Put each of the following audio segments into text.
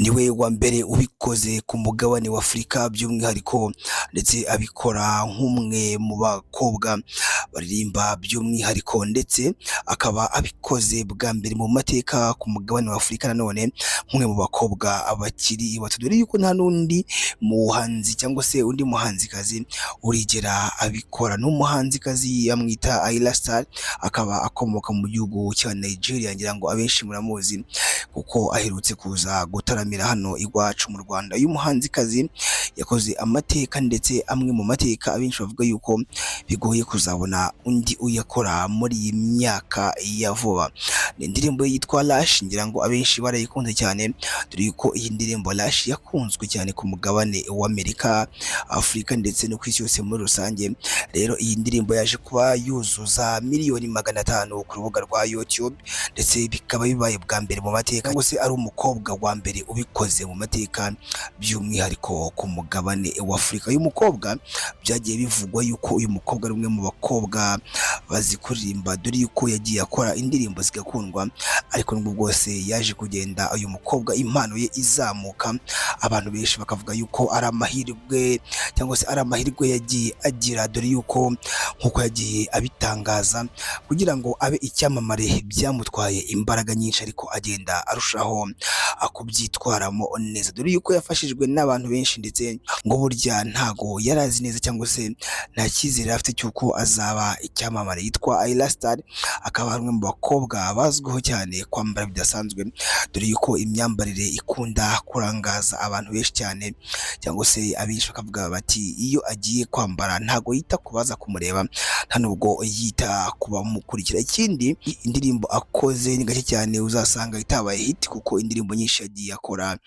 Niwe wa mbere ubikoze ku mugabane wa Afurika by'umwihariko, ndetse abikora nk'umwe mu bakobwa baririmba by'umwihariko, ndetse akaba abikoze bwa mbere mu mateka ku mugabane wa Afurika nanone nk'umwe mu bakobwa bakiri bato, dore yuko nta n'undi muhanzi cyangwa se undi muhanzikazi urigera abikora. Ni umuhanzikazi bamwita Ayra Starr, akaba akomoka mu gihugu cya Nigeria. Ngira ngo abenshi muramuzi kuko aherutse kuza gutaramira hano iwacu mu Rwanda. Uyu muhanzikazi yakoze amateka, ndetse amwe mu mateka abenshi bavuga yuko bigoye kuzabona undi uyakora muri iyi myaka ya vuba. Ni indirimbo yitwa Rush, ngira ngo abenshi barayikunze cyane, dore yuko iyi ndirimbo Rush yakunzwe cyane ku mugabane w'Amerika, Afurika ndetse no ku isi yose muri rusange. Rero iyi ndirimbo yaje kuba yuzuza 500,000,000 ku rubuga rwa YouTube, ndetse bikaba bibaye bwa mbere mu mateka, cyangwa se ari umukobwa wa mbere ubikoze mu mateka by'umwihariko ku mugabane wa Afurika. Uyu mukobwa byagiye bivugwa yuko uyu mukobwa ari umwe mu bakobwa bazi kuririmba, dore yuko yagiye akora indirimbo zigakundwa, ariko nubwo bwose yaje kugenda uyu mukobwa impano ye izamuka, abantu benshi bakavuga yuko ari amahirwe cyangwa se ari amahirwe yagiye agira, dore yuko nk'uko yagiye abitangaza, kugira ngo abe icyamamare byamutwaye imbaraga nyinshi, ariko agenda arushaho kubyitwaramo neza, dore yuko yafashijwe n'abantu benshi, ndetse ngo burya ntago yari azi neza cyangwa se nta cyizere afite cy'uko azaba icyamamare. Yitwa Ayra Starr, akaba ari umwe mu bakobwa bazwiho cyane kwambara bidasanzwe, dore yuko imyambarire ikunda kurangaza abantu benshi cyane, cyangwa se abenshi bakavuga bati iyo agiye kwambara ntago yita ku baza kumureba, nta nubwo yita ku bamukurikira. Ikindi, indirimbo akoze ni gake cyane uzasanga itabaye hit, kuko indirimbo nyinshi yagiye akora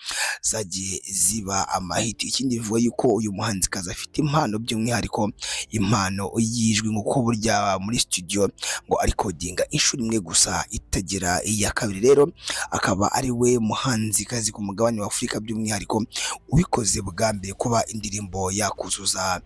zagiye ziba amahit. Ikindi, bivuga yuko uyu muhanzikazi afite impano, by'umwihariko impano y'ijwi, nk'uko burya muri studio ngo arikodinga inshuro imwe gusa itagira iya kabiri. Rero akaba ari we muhanzikazi ku mugabane wa Afurika by'umwihariko ubikoze bwa mbere kuba indirimbo yakuzuza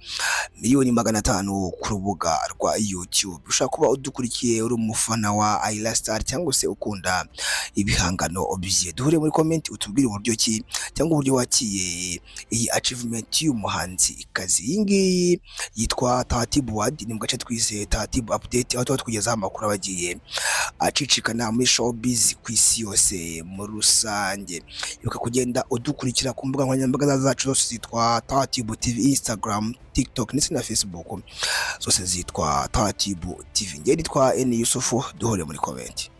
500,000,000 ku rubuga rwa YouTube. Ushobora kuba udukurikiye uri umufana wa Ayra Starr cyangwa se ukunda ibihangano bye. Duhure muri comment utubwire uburyo ki cyangwa uburyo wakiye iyi achievement y'umuhanzikazi. Iyi ngiyi yitwa Taratibu World, ni mu gace twise Taratibu Update, aho tuba tukugezaho amakuru aba agiye acicikana muri showbiz ku isi yose muri rusange. Ibuka kugenda udukurikira ku mbuga nkoranyambaga zacu zose zitwa Taratibu TV, Instagram, TikTok ndetse na Facebook, zose zitwa Taratibu TV. Njye nitwa Eni Yusufu, duhure muri comment.